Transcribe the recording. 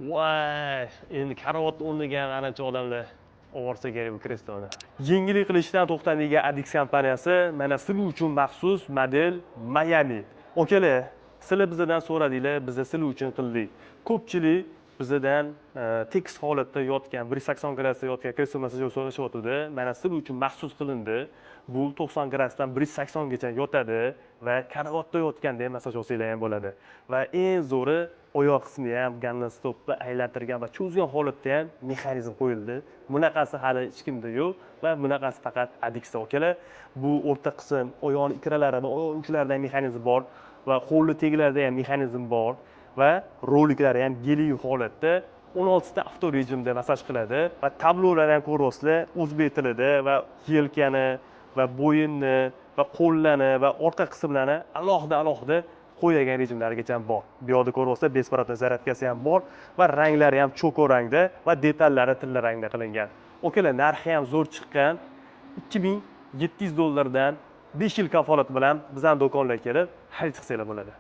Voy, endi karavotni o'rniga ham ancha odamlar olib kerak bu kresloni. Yengillik qilishdan to'xtamaydigan Adix kompaniyasi mana sizlar uchun maxsus model Miami. Akalar, sizlar bizdan so'radinglar, biz sizlar uchun qildik. Ko'pchilik bizadan tekis holatda yotgan, 180 gradusda yotgan kreslo massajyor so'rashyotgandi. Mana sizlar uchun maxsus qilindi. Bu 90 gradusdan 180 gacha yotadi va karavotda yotganda ham massaj olsanglar ham bo'ladi. Va eng zo'ri, oyoq qismi ham голеностоп ni aylantirgan va cho'zgan holatda ham mexanizm qo'yildi. Bunaqasi hali hech kimda yo'q va bunaqasi faqat Adixda, akalar. Bu o'rta qism, oyoqni ikralarini, oyoq uchlarida ham mexanizm bor va qo'lni taglarida ham mexanizm bor va roliklari ham geli holatda, 16 ta avto rejimda massaj qiladi. Va tablolarni ham ko'ryapsizlar, o'zbek tilida, va yelkani va bo'yinni va qo'llarni va orqa qismlarni alohida alohida qo'yadigan rejimlarigacha ham bor. Bu yoqda ko'ryapsizlar, беспроводной zaryadkasi ham bor va ranglari ham choco rangda va detallari tilla rangda qilingan. Akalar, narxi ham zo'r chiqqan, 2700 dollardan, 5 yil kafolat bilan bizani do'konlarga kelib xarid qilsanglar bo'ladi.